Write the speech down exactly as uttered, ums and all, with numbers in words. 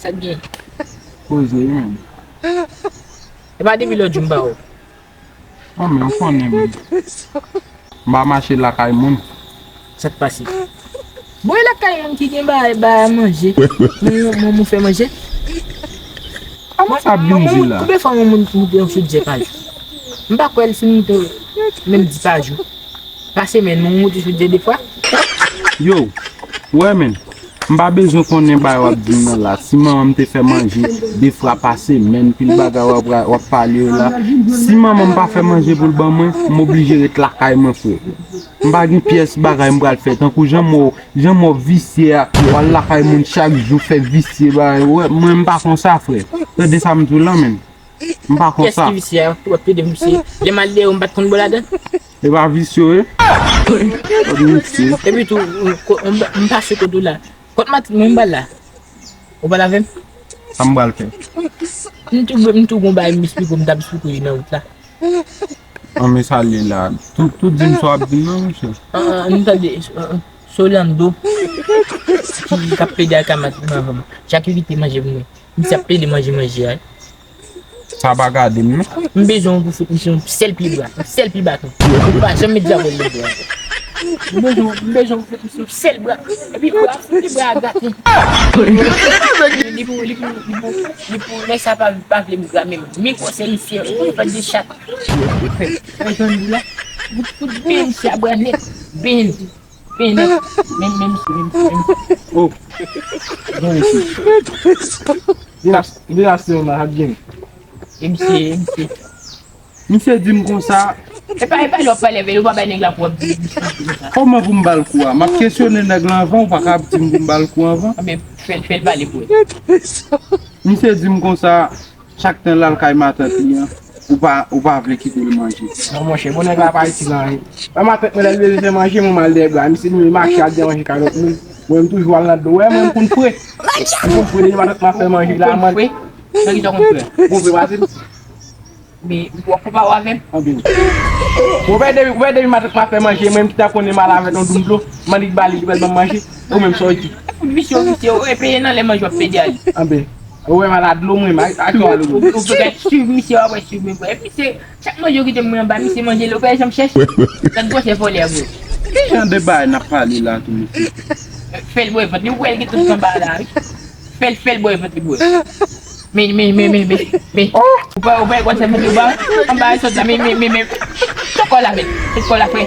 Sa k gen? Poze, wi, menm. E pa depi lòt jou m pa wè w. Non, men ou konnen, men. M pa mache lakay moun. Sa k pase? Bon, e lakay moun ki gen bagay, bagay manje. Moun, moun, moun fè manje. Kòman sa ap vin di la? Konbyen fwa yon moun moute yon sou djèk a jou? M pa kwè l fin moute menm di pa jou. Pa semèn, moun moute sou djèk de fwa. Yo, ou wè, men. M pa bezwen konnen bagay w ap di m nan la. Si manman m te fè manje de fwa pa semèn, pil bagay w ap, w ap pale yo la. Si manman m pa fè manje pou l ban mwen, m oblije ret lakay mwen, frè. M pa gen pyès bagay m pral fè. Tankou jan mò, jan mò visye a, w al lakay moun chak jou, fè visye bagay. Wè, mwen m pa konsa, frè. Tande sa m di w la, menm. M pa konsa. Kiyès ki visye a? W ap plede visye. Lè m al dèyè w, m pa t konn bo ladan. E pa visye w ye? Tande visye. Epi tou, m, ko-, m, m pase kote w la. Kot matant mwen m ba l la? Ou pale avè m? Sa m pral fè? M tou, m tou gon bagay m esplike w, m t ap esplike w nan wout la. An, men sa l ye la. Tou, tou di m sa w ap di m nan, mesye. An, an, m tande, an, an, Solando ki, k ap plede ak matant mwen avè m. Chak yo kite manje pou mwen. Misye ap plede manje manje a. Sa pa gade m, non. M bezwen w pou fout misye yon sèl pye bra, yon sèl pye baton. Ou pa janm met dyabòl nan bra. M bezwen, m bezwen w pou fout misye yon sèl bra. Epi bra, fout li bra a gate. Li pou, li pou, li pou, li pou, nèg sa pa, pa vle m gra menm. Men konsèy misye, ou fè de chat. Fè, fè jwenn boula. Fout, fout benyen misye a bra nèt. Benyen. Benyen. Men, men misye, men misye, men misye. Oh. Bon, mesye. Vira, vira se yon la, ap gen. E misye, e misye. Misye di m konsa. E pa, e pa lè w ap pale avè l, ou pa bay nèg la pou w ap di misye konsa. Kòman pou m ba l kou a? M ap kesyone nèg la anvan, ou pa ka ap di m pou m ba l kou anvan? Anben, fè l, fè l pale pou ou. Misye di m konsa, chak tan l al kay matant li an, ou pa, ou pa vle kite l manje. Non, monchè, bon nèg la pa itil anyen. Wè matant mwen lè l bezwen fè manje, mwen m al dèyè bwa. Misye di m li mache al dèyè manje kay lòt moun. Mwen m toujou al nan dlo. Wè mwen m konn fre. M konn fre depi matant mwen ap fè manje la, man. Nan ki sa w konn fre? Bon, fre pase m. Men, ou konpare avè m? Anben. Ou wè depi, ou wè depi matant mwen ap fè manje, mwen m ki ta konnen m al avè l yon doum dlo, m annik ba li, li pral ban m manje. Ou menm sa w di. Misye, misye, ou peye nan lè manje w ap pede ale. Anben. Ou wè m al a dlo mwen, a, a kè w ale. Ou, ou, ou gad swiv misye, w ap wè swiv mwen, frè. Misye, chak manje w kite mwen anba, misye manje l, ou pa janm chèche. Gad gwosè vòlè a, vre. Ki jan de bagay n ap pale la tou, mesye? Fè l bwè vant li, ou wè l gen tout anba la, wi. Fè l, fè l bwè vant li bwè. Men, men, men, men, men, men. Ou pa, ou pa wè sa mete ba, anba sòt la, men, men, men, men. Tout kò la, men. Tout kò la, frè.